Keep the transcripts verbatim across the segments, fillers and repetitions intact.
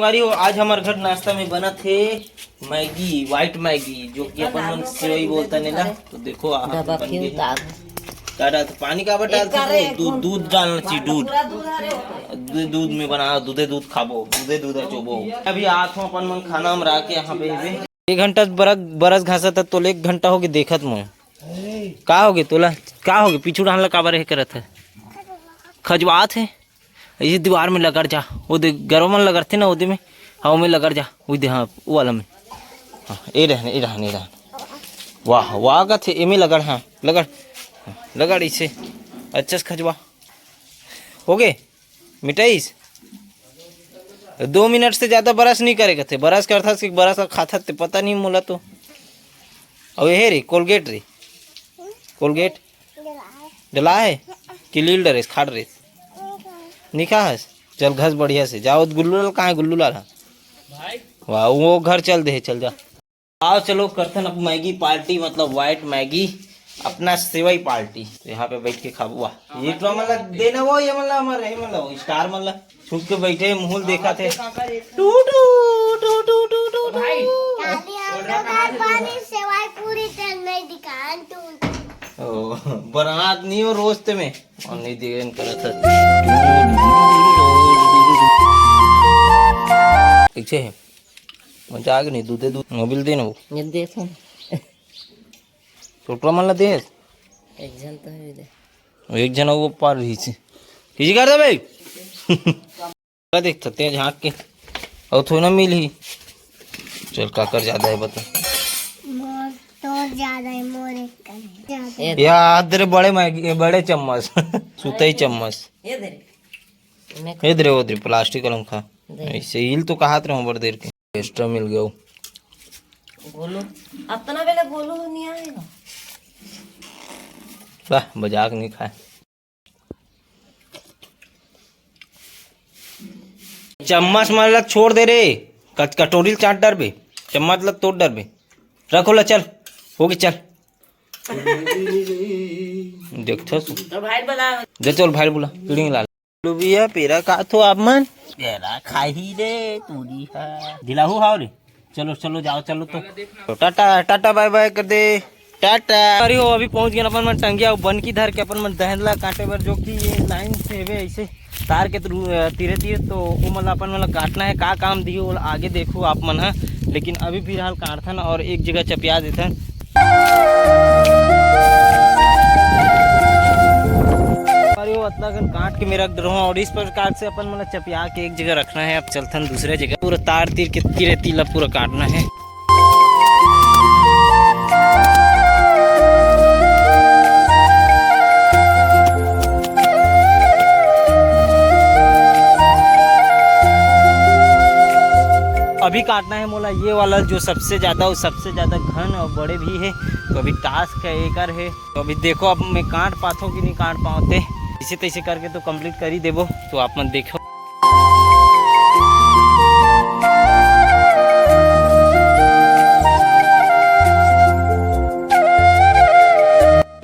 अरे, आज हमर घर नाश्ता में बनत हे मैगी, व्हाइट मैगी, जो कि अपन मन सेवई बोलथन ना। तो देखो, आप डब्बा बन क्यों गई। डाल? का डालत? पानी काबर डालत हो? दूध, दूध डालना चाहिए, दूध। दूध, दूध में बनाओ, दूधे दूध खाबो, दूधे दूध चोबो। अभी आत हो अपन मन खाना हम रख के यहाँ पे। एक घंटा बरस, बरस घासा था, तो एक घंटा होगे देखत मोए। का होगे तोला? का होगे? पीछू डाहन ला काबर हे करत है? खजवात है। इसी दीवार में लगड़ जा। वो दे, गरवा मन लगड़थे ना, ओदे में। हाँ, ओमे लगड़ जा। वो दे, हाँ, वो वाला में। हाँ, ए रहने, ए रहने, ए रहने। वाह, वाह, कथे, एमे लगड़, हाँ, लगड़। हाँ, लगड़ इसे। अच्छा से खजवा। होगे? मिटाइस? दो मिनट से ज्यादा brush नहीं करे कथे। Brush करथस कि brush का खाथस ते पता नहीं मोला तो। अब ये रे, Colgate रे। Colgate? डला है? कि लील डरेस, खाड़ रेस? निका हस? चल घस बढ़िया से। जाओ गुल्लू लाल, कहाँ है गुल्लू लाल? हाँ। वाह, वो घर चल दे, चल जा। आओ चलो करथन अब मैगी पार्टी, मतलब व्हाइट मैगी, अपना सेवई पार्टी। तो यहाँ पे बैठ के खाबो। वाह, ये तो मतलब देना वो, ये मतलब हमारे, ये मतलब स्टार मतलब छुप के बैठे, मुहूल देखा थे। Two two, two two, two two, two. भाई। काली हम तो घर वाली सेवई पूरी तेल में दिखान तू। ओ, बनात नहीं हो रोज ते में। और नहीं देन करत है। पीछे है। मजा आ गई नहीं, दूधे दूध। मोबिल दे ना वो। ये देखो। टोटवा मन ला दे। एक जन तो है दे। एक जन वो पार रही थी। किसी कर दे भाई। का देखता तें झांक के। और थोड़ा ना मिल ही। चल काकर ज्यादा है बता। मोर तो ज्यादा है, मोर एक कन है। ज्यादा। ये याद रे बड़े मैगी, बड़े चम्मच। सुतई चम्मच। ये दे रे। मैं ये दे रे, वो दे रे, प्लास्टिक वाला खा। दे। ऐसे हील तो कहात रहूं बड़ देर के। एक्स्ट्रा मिल गया वो। गोलू, अतना बेला गोलू नहीं आएगा। वाह, मजाक नहीं खाए। चम्मच मन ला छोड़ दे रे, कट-, कटोरी ल चाट डरबे, चम्मच ला तोड़ डरबे। रखो ला, चल, होगे, चल। देखथस। तो भाई बुला। दे चल भाई बुला, पीढ़ी ला। लुबिया पेरा का थो आप मन? पेरा खाही रे, तूरी हा। दिलाहू हाव रे। चलो, चलो, जाओ, चलो तो। तो टाटा, टाटा, बाय बाय कर दे। टाटा। अरे हो, अभी पहुंच गए अपन मन टंगिया, वो बनकी धर के अपन मन दहन ला काटे बर, जो कि ये लाइन से हवे ऐसे तार के थ्रू, अ, तीरे तीर, तो वो मतलब अपन मन ला काटना है। का काम दिए वो आगे देखो आप मन ह, लेकिन अभी फिलहाल काटथन और एक जगह चपिया देथन। अरे वो अतना कन काट के मैं रख डरहूं और इस प्रकार से अपन मन ला चपिया के एक जगह रखना है। अब चलथन दूसरे जगह, पूरा तार तीर के तीरे तीर ला पूरा काटना है। अभी काटना है मोला ये वाला जो सबसे ज्यादा, वो सबसे ज्यादा घन और बड़े भी है। तो अभी टास्क है, एकर है। तो अभी देखो, अब मैं काट पाथो कि नहीं काट पावते, इसे तैसे करके तो कंप्लीट कर ही देबो। तो आप मन देखो।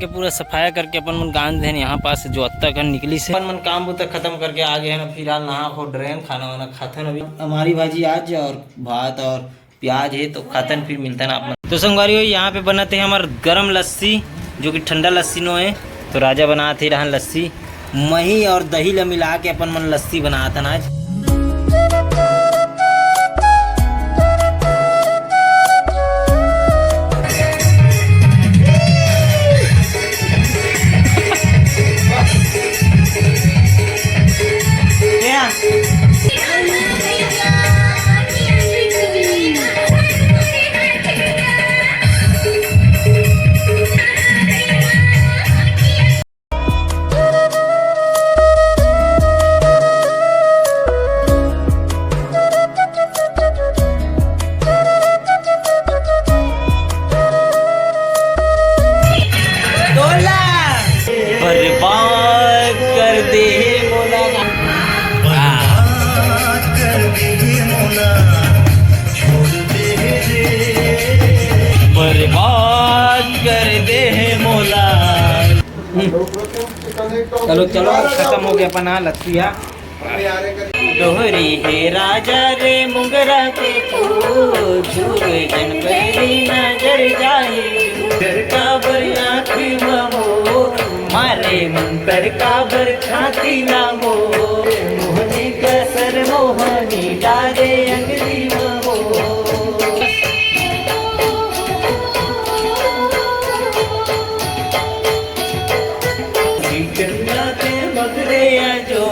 के पूरा सफाया करके अपन मन गांज देन यहाँ पास जो अत्ता कन निकली से। अपन मन काम बुता खत्म करके आ गए हैं ना, फिलहाल नहा खो ड्रेन, खाना वाना खाथन अभी। हमारी भाजी आज और भात और प्याज है, तो खाथन फिर मिलथन आप मन। तो संगवारी हो, यहाँ पे बनत है हमार गरम लस्सी, जो कि ठंडा लस्सी नो है। तो राजा बनात है रहन लस्सी, मही और दही ला मिला के अपन मन लस्सी बनात हन आज। बर्बाद कर दे मोला। बर्बाद कर दे मोला। चलो, चलो, खत्म हो गया अपना लस्सी, हाँ। डोहरी हे राजा रे मुंगरा के फूल, छुए जन पैरी नजर जाही। डर काबर आँखी म मोर, मारे मंतर काबर छाती ला मोर। मोहनी कसर मोहनी डारे अंगरी म मोर। श्री चंद्रा के बगरे आ जो